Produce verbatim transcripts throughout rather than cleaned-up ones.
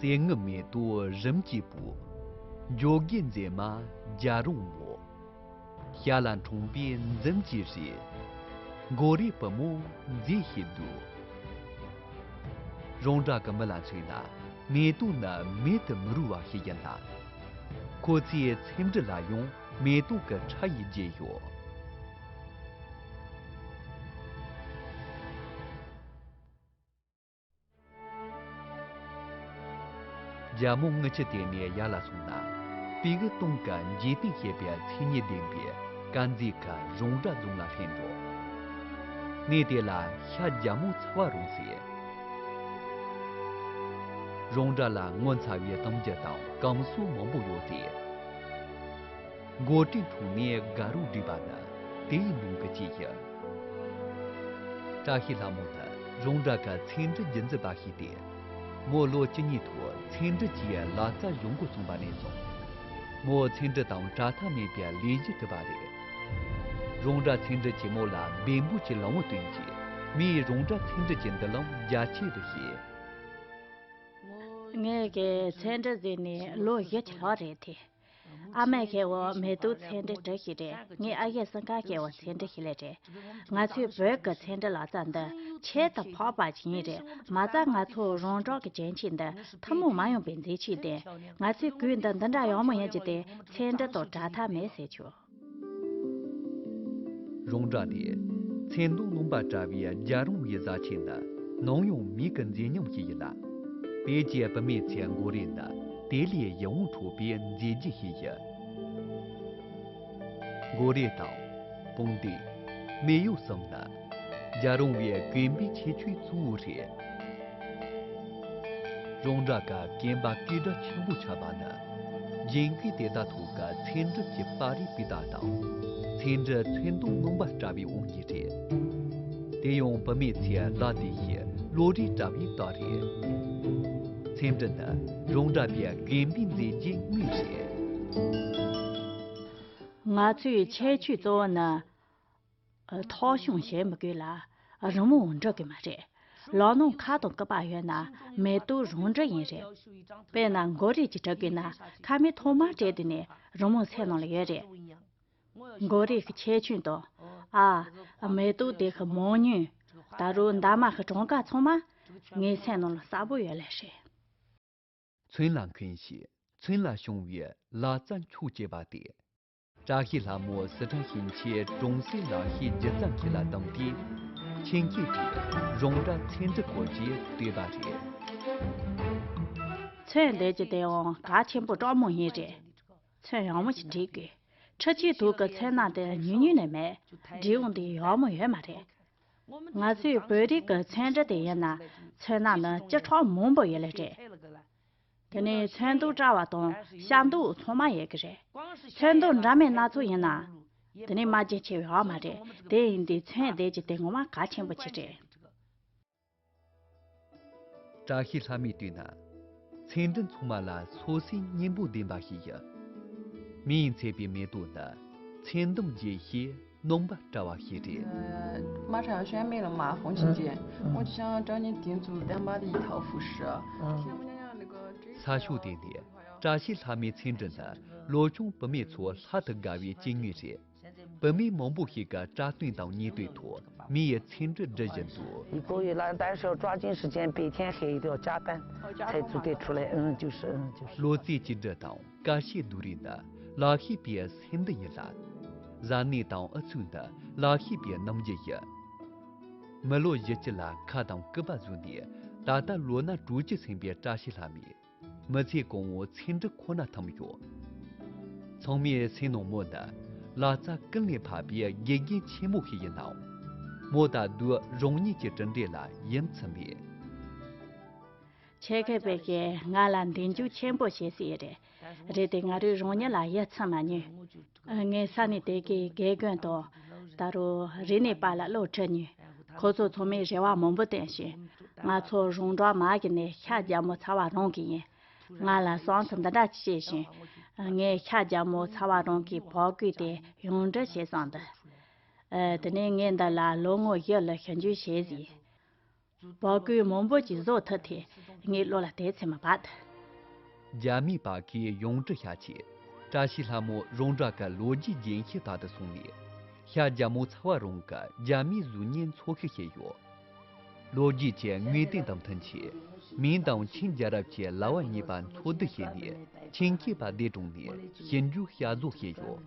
གསེར་དངུལ་མེ་ཏོག་རིམ་གྱིས་སྤུངས། འཇོ་སྒེག་མཛེས་མ་རྒྱལ་རོང་མོ། ཞྭ་ལ་འཁྲུངས་པའི་འཛུམ་གྱིས་རེ། མགོ་རིལ་བུ་མོ་མཛེས་ཤིང་སྡུག། རོང་བྲག་གི་མི་ལ་མཚོན་ན། མེ་ཏོག་ནི་མེད་དུ་མི་རུང་བ་ཞིག་ཡིན་ལ། ཁོ་ཚོའི་འཚེམ་འདྲི་ལ་ཡང་མེ་ཏོག་གི་ཕྲ་ཡིས་བརྒྱན་ཡོད། རྒྱལ་མོ་རྔུལ་ཆུ་དེད་ནས་ཡར་ལ་སོང་ན། སྤུ་གུ་སྟོང་གི་འཇིག་རྟེན་ཞེས་པའི་མཚན་ཉིད་ལྡན་པའི་དཀར་མཛེས་ཁུལ་རོང་བྲག་རྫོང་ལ་སླེབས་འགྲོ། གནས་དེ་ལ་ཤར་རྒྱལ་མོ་ཚ་བ་རོང་ཟེར། རོང་བྲག་ལ་ངོ་མཚར་བའི་གཏམ་རྒྱུད་དང་གོམས་སྲོལ་མང་པོ་ཡོད་དེ། མགོ་ཀྲུང་འཁྲུངས་ནས་དགའ་རོགས་བསྒྲིགས་པ་ནི་དེའི་ནང་གི་གཅིག་ཡིན། བཀྲ་ཤིས་ལྷ་མོ་ནི་རོང་བྲག་གི་ཚེ་འབྲེལ་རྒྱུན་འཛིན་པ་ཞིག་སྟེ། མོ་ལོ་བཅུ་གཉིས་ཐོག་ཚེ་འབྲེལ་གྱི་ལག་རྩལ་སྦྱོང་འགོ་བཙུགས་པ་ནས་བཟུང་། མོ་ཚེ་འབྲེལ་དང་བྲལ་ཐབས་མེད་པའི་ལས་གཞི་བསྒྲུབས་པ་རེད། རོང་བྲག་ཚེ་འབྲེལ་གྱིས་མོ་ལ་འབད་འབུངས་ཀྱི་ལམ་བུ་སྟོན་རྗེས། མིས་རོང་བྲག་ཚེ་འབྲེལ་གྱི་མདུན་ལམ་རྒྱ་ཆེ་རུ་བསྐྱེད། ངེད་ཀྱི་ཚེ་འབྲེལ་ཟེར་ནས་ལོ་བཞི་གི་ལྷག་རེད་དེ། ཨ་མས་ཁེ་བོ་མེ་ཏོག་ཚེ་འབྲེལ་བྲིས་ཤིག་རེད། ངའི་ཨ་ཡེ་སང་ཁ་ཁེ་བོ་ཚེ་འབྲེལ་ཞིག་ལས་རེད། ང་ཚོའི་བོད་ཀྱི་ཚེ་འབྲེལ་ལག་རྩལ་འདི་ཁྱད་དུ་འཕགས་པ་ཅིག་ཡིན་རེད། མ་རྩ་ང་ཚོ་རོང་བྲག་གི་བྱིན་ཆས་འདི་ཐུན་མོང་མ་ཡིན་པའི་མཛེས་ཆས་ཏེ། ང་ཚོའི་གོས་འདི་འདི་འདྲ་ཡག་མོ་ཡིན་གྱི་དེ་ཚེ་འབྲེལ་དང་བྲལ་ཐབས་མེད་ཟེར་ཆོག། རོང་བྲག་དེ་ཚེ་མདོག་ནོམ་པ་བཀྲ་བའི་རྒྱལ་རོང་བའི་བཟའ་ཆས་ནི་ནམ་ཡང་མེད་ཀྱི་མཛེས་ཉམས་ཤིག་ཡིན་ལ། བོད་ཀྱི་བུད་མེད་ཚོའི་མགོ་རིལ་ནི་དེ་ལས་ཡིད་འོང་འཕྲོག་པའི་མཛེས་རྒྱན་ཞིག་ཡིན། མགོ་རིལ་དང་། དཔུང་སྡེ། མེ་ཡོ་གསུམ་ནི་རྒྱལ་རོང་བའི་གོན་པའི་ཁྱད་ཆོས་གཙོ་བོ་རེད། རོང་བྲག་གི་གོན་པ་སྐད་གྲགས་ཆེན་པོ་ཆགས་པ་ནི། རྒྱན་གོས་དེ་དག་ཐོག་གི་ཚེ་འབྲེལ་གྱི་པར་རིས་སྤུས་དག་དང་། ཚེ་འབྲེལ་ཚོན་མདོག་ནོམ་པ་བཀྲ་བའི་དབང་གིས་རེད། དེ་ཡང་བུད་མེད་ཚོའི་ལག་རྩལ་ཡི་བློ་རིག་བཀྲ་བའི་རྟགས་རེད། ཚེ་འབྲེལ་ནི་རོང་བྲག་པའི་གོན་པའི་མཛེས་རྒྱན་དངོས་རེད། ང་ཚོའི་ཁྱད་ཆོས་གཙོ་བོ་ནི། ཐོག་གཞུང་བྱེད་མི་དགོས་ལ། རི་མོ་འབྲི་དགོས་མ་རེད། ལག་ནང་ཁ་དང་སྐུད་པ་ཡོད་ན་མེ་ཏོག་རང་འབྲི་ཡིན་རེད། དཔེར་ན་མགོ་རིལ་གྱིས་བྲི་དགོས་ན་ཁ་མིག་ཐོག་མར་བྲེགས་དུས་ནས་རི་མོ་ཚེ་ནང་ལ་ཡོད་རེད། མགོ་རིལ་གྱི་ཁྱད་ཆོས་དང་། ཨ། མེ་ཏོག་དེ་གི་མང་ཉུང་། ད་རུང་འདབ་མ་གི་གྲངས་ཀ་ཚང་མ་ངའི་སེམས་ནང་ལ་གསལ་པོ་ཡོད་ལེ་རེད། ཚོན་ལ་མཁས་ཤིང་ཚོན་ལ་སྦྱོང་བའི་ལག་རྩལ་མཆོག་གཅེས་པ་སྟེ། བཀྲ་ཤིས་ལྷ་མོ་སི་ཁྲོན་ཞིང་ཆེན་གྲོང་གསེབ་ལག་ཤེས་སྒྱུ་རྩལ་ཁུལ་ལ་བདམས་ཏེ། ཆེད་མཁས་ཀྱིས་རོང་བྲག་ཚེ་འབྲེལ་སྐོར་གྱི་བསྟོད་པ་རེད། ཚོན་འདེབས་ཀྱི་དེའང་གལ་ཆེན་པོ་དྲག་མོ་ཡིན་རེད། ཚོན་ཡག་མོ་ཞིག་འབྲི་དགོས། འཕྲུལ་ཆས་ཐོག་གི་ཚོན་སྣ་དེ་ཉུང་ཉུང་ནས་མེད། འབྲི་ཡོང་དུས་ཡག་མོ་ཡོད་མ་རེད། ང་ཚོའི་བོད་རིགས་ཀྱི་ཚོན་འབྲུ་དེ་ཡིན་ན་ཚོན་སྣ་ནི་བཅུ་ཕྲག་མང་པོ་ཡོད་ལེ་རེད། དེ་ནས་ཚོན་མདོག་བཀྲ་བ་དང་ཤ་མདོག་ཚང་མ་ཡོད་ཀྱི་རེད། ཚོན་མདོག་འདྲ་མིན་སྣ་ཚོགས་ཡིན་ན། དེ་ནས་མ་རྒྱུན་ཆད་པའི་ཡོད་མ་རེད། དེ་ཡིན་དུས་ཚོན་འདེབས་ཀྱི་དེ་ངོ་མ་གལ་ཆེན་པོ་ཅིག་རེད། བཀྲ་ཤིས་ལྷ་མོས་བལྟས་ན། ཚེ་འབྲུ་ཚང་མ་ལ་སོ་སོའི་སྙིང་པོ་ལྡན་པ་ཞིག་ཡིན། མི་ཡིས་མཛེས་པའི་མེ་ཏོག་ནི་ཚེ་འདམ་རྒྱས་ཤིང་ནོམ་པ་བཀྲ་བ་ཞིག་རེད། 呃，马场宣卖了嘛，红旗街，嗯，嗯。我就想找你订做咱妈的一套服饰。嗯。天不亮亮那个。ས་ཕྱོགས་དེ་ནས་བཀྲ་ཤིས་ལྷ་མོའི་ཚེ་འབྲུ་ནི་ལོ་ཆུང་བུད་མེད་ཚོ་ལྷ་དང་འདྲ་བའི་སྐྱེ་དངོས་རེད། བུད་མེད་མང་པོ་ཞིག་གི་སྐྲ་སྟོན་དང་ཉེས་དོན་ཐོག་མི་ཡི་ཚེ་འབྲུ་སྒྲུག་བཞིན་འདུག། 一个月了，但是要抓紧时间，白天黑，一定要加班，才做得出来。哦，加班。 嗯，就是，嗯，就是。 ལོ་ཙཱའི་གཅེས་འབྲུ་དང་ཀ་ཤའི་སྡུག་རུས་ནི་ལག་ཤེས་པའི་སེམས་གཏམ་ཡིན་ལ། བཟའ་ནས་དང་ཨུ་ཚུགས་ནི་ལག་ཤེས་པའི་རྣམ་འགྱུར་ཡིན། མི་ལོ་བཞི་བཅུ་ལ་ཁ་དང་སྐུད་པ་བཟོས་ནས་ད་ལྟ་ལོ་ན་དྲུག་ཅུ་སོན་པའི་བཀྲ་ཤིས་ལྷ་མོས། མི་ཚེ་གང་བོ་ཚེ་འབྲུ་ཁོ་ན་ཐིམ་ཡོད། ཚང་མའི་སེམས་ནང་མོ་ནི་ལག་རྩལ་ཀུན་ལས་འཕགས་པའི་དགེ་རྒན་ཆེན་མོ་ཞིག་ཡིན་ནའང་། མོ་ད་དུང་རང་ཉིད་ཀྱི་གྲུབ་འབྲས་ལ་ཡིད་ཚིམ་མེད། ཆེད་མཁས་པས་ཀྱིས་ང་ལ་མདུན་སྐྱོད་ཆེན་པོ་བྱས་ཟིན་རེད། རེད་དེ་ང་རང་རང་ཉིད་ལ་ཡིད་ཚིམ་མ་མྱོང་། ངས་ས་གནས་དེ་གའི་དགེ་རྒན་དང་། ད་རུང་རིག་གནས་པ་ལ་བློ་ཁྲིད་མྱོང་། ཁོ་ཚོ་ཚང་མས་རེ་བ་མང་པོ་བཏོན་ཞིང་། ང་ཚོ་རོང་འབྲོག་མ་གི་ནས་ཤར་རྒྱལ་མོ་ཚ་བ་རང་གི་ཡིན། ང་ལ་བསམ་ཚུལ་འདི་འདྲ་ཅིག་བཤད་ཞིང་། ངས་ཤར་རྒྱལ་མོ་ཚ་བ་རང་གི་བག་གོས་དེ་ཡོངས་འབྲི་བྱས་སོང་འདི། ཨ། དེ་ནས་ངས་འདི་ལ་ལོ་ངོ་བཞི་ལ་ཞིབ་འཇུག་བྱས་ཟིན། བག་གོས་མང་པོ་ཅིག་བཟོ་ཐུབ་དེ་ངའི་བློ་ལ་དེ་ཚེ་མ་བབས། རྒྱ་མིའི་བར་གྱི་ཡོངས་གྲུ་ཤ་ཆེ། བཀྲ་ཤིས་ལྷ་མོ་རོང་བྲག་གི་ལོ་རྒྱུས་རྒྱུན་ཤེས་དག་ཏུ་སོང་ནས། ཤར་རྒྱལ་མོ་ཚ་བ་རོང་གི་རྒྱ་མིའི་གཟུགས་བརྙན་འཚོལ་ཞིབ་བྱས་ཡོད། ལོ་རྒྱུས་ཀྱི་དངོས་བསྟན་དང་མཐུན་ཆེད། མིང་དང་ཆིན་རྒྱལ་རབས་ཀྱི་ལྭ་བ་གཉིས་པ་འཚོལ་བསྡུ་བྱས་ནས། ཆིན་སྐྱེས་པ་སྡེ་དྲུང་ནས་ཞིབ་འཇུག་བྱ་བཟོ་བྱས་ཡོད།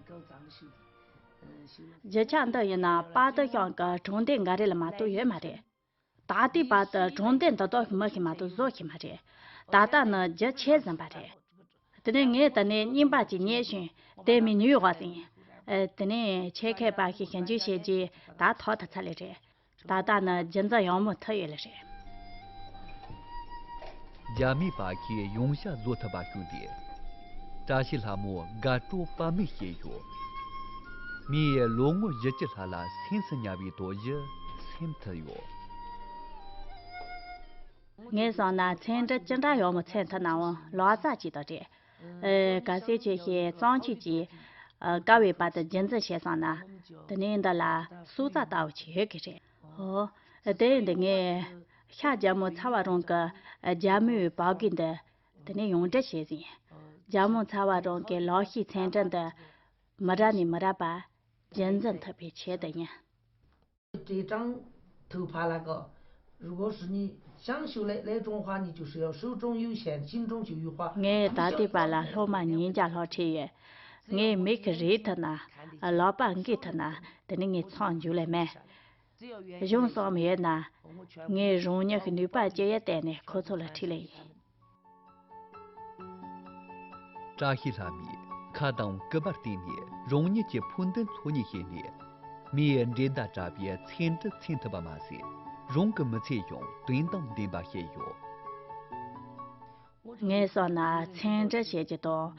རྒྱུ་ཆ་འདི་ཡིན་ན་པ་ཏི་ཤང་གི་གྲོང་སྡེ་འགའ་རེ་ལ་མ་གཏོགས་ཡོད་མ་རེད། ད་ལྟའི་བར་དུ་གྲོང་སྡེ་འདི་དག་གི་མི་ཞིག་མ་གཏོགས་བཟོ་ཤེས་མ་རེད། ད་ལྟ་ནི་རྒྱུ་ཆད་ཟིན་པ་རེད། དེ་ནས་ངས་དེ་ནས་རྙིང་པ་ཅིག་རྙེད་བྱུང་། དེ་མིན་ནིའུ་ཡོག་ཟིན། ཨེ། དེ་ནས་ཆེད་མཁས་པ་ཞིག་ཞིབ་འཇུག་བྱས་རྗེས་ད་ཐོག་ཏུ་ཚར་ལེ་རེད། ད་ལྟ་ནི་རྒྱུན་འཛིན་ཡག་མོ་ཐུབ་ཡོད་ལེ་རེད། རྒྱ་མིའི་བར་གྱི་ཡོངས་བྱ་བཟོ་ཐུབ་པ་བྱུང་སྟེ། བཀྲ་ཤིས་ལྷ་མོ་དགའ་སྤྲོ་དཔག་མེད་སྐྱེས་ཡོད། མི་ཡི་ལོ་ངོ་བཞི་བཅུ་ལྷག་ལ་སེམས་སུ་ཉར་བའི་རྡོ་རྗེ་སེམས་ཐུབ་ཡོད། ངས་བསམ་ན་ཚན་རིག་ཅི་འདྲ་ཡག་མོ་འཚོལ་ཐུབ་ནའང་ལོ་ཙཱ་ཅིག་དང་འདྲ། ཨེ། གལ་སྲིད་ཁྱེད་ཀྱིས་གཙང་ཆུ་ཅིག་ཨ། དཀའ་བའི་བར་དུ་རྒྱུན་འཛིན་བྱས་སོང་ན། དེ་ནས་འདི་ལ་སྲོག་རྩ་ལྟ་བུ་ཅིག་ཡོད་ཀྱི་རེད། ཨོ། དེ་ཡིན་དུས་ངས་ཤར་རྒྱལ་མོ་ཚ་བ་རོང་གི་རྒྱ་མོའི་བབ་གི་འདི་དེ་ནས་ཡོངས་འབྲི་བྱས་ཟིན། རྒྱལ་མོ་ཚ་བ་རོང་གི་ལག་ཤེས་ཚན་རིག་འདི་མི་རབས་ནས་མི་རབས་བར་རྒྱུན་འཛིན་ཐུབ་པའི་ཆེད་དུ་ཡིན། 这张头发那个，如果是你想修来，来种花，你就是要手中有线，心中就有花。 ངས་ད་ལྟའི་བར་ལ་སློབ་མ་ཉིས་བརྒྱ་ལྷག་ཁྲིད་ཡོད། ངས་མིག་གིས་རིག་ཐུབ་ན། ལག་པས་འགུལ་ཐུབ་ན། དེ་ནི་ངས་མཚམས་འཇོག་ལེ་མེད། གཞུང་བསམ་ཡོད་ན། ངས་རང་ཉིད་ཀྱི་ནུས་པ་ཅི་ཡོད་བལྟས་ནས་ཁོ་ཚོ་ལ་ཁྲིད་ལེ་ཡིན། བཀྲ་ཤིས་ལྷ་མོས་ཁ་དང་སྐུད་པར་བརྟེན་ནས་རང་ཉིད་ཀྱི་ཕུགས་འདུན་འཚོལ་སྙེག་བྱས་ནས། མིའི་འགྲན་ཟླ་དྲག་པའི་ཚན་རིག་འཚོལ་ཐུབ་པ་མ་ཟད། རང་གི་མི་ཚེ་ཡང་དོན་དང་ལྡན་པ་བྱས་ཡོད། ངས་བསམ་ན་ཚན་རིག་བྱེད་རྒྱུ་དང་།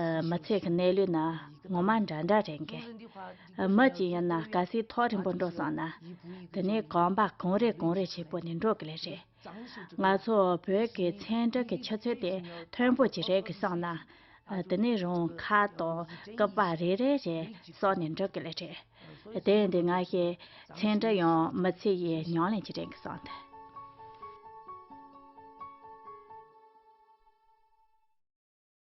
ཨ། མི་ཚེ་གི་གནས་ལུགས་ནི་ངོ་མ་འདྲ་འདྲ་རེད་འགའ། ཨ། མི་གཅིག་ཡིན་ན་གལ་སྲིད་ཐག་རིང་པོ་འགྲོ་སོང་ན། དེ་ནས་གོམ་པ་གང་རེ་གང་རེ་བྱས་པོ་ནས་འགྲོ་གི་ལེ་རེད། ང་ཚོ་བོད་ཀྱི་ཚན་རིག་གི་ཆུ་ཚད་དེ་མཐོན་པོ་ཅིག་རེད་གི་བསམ་ན། ཨ། དེ་ནས་རང་ཁ་དང་སྐུད་པ་རེ་རེ་རེ་བསགས་ནས་འགྲོ་གི་ལེ་རེད། དེ་ཡིན་དུས་ང་ཞེ་ཚན་རིག་ཡང་མི་ཚེ་ཡི་ཉམས་ལེན་ཅིག་རེད་གི་བསམ་འདུག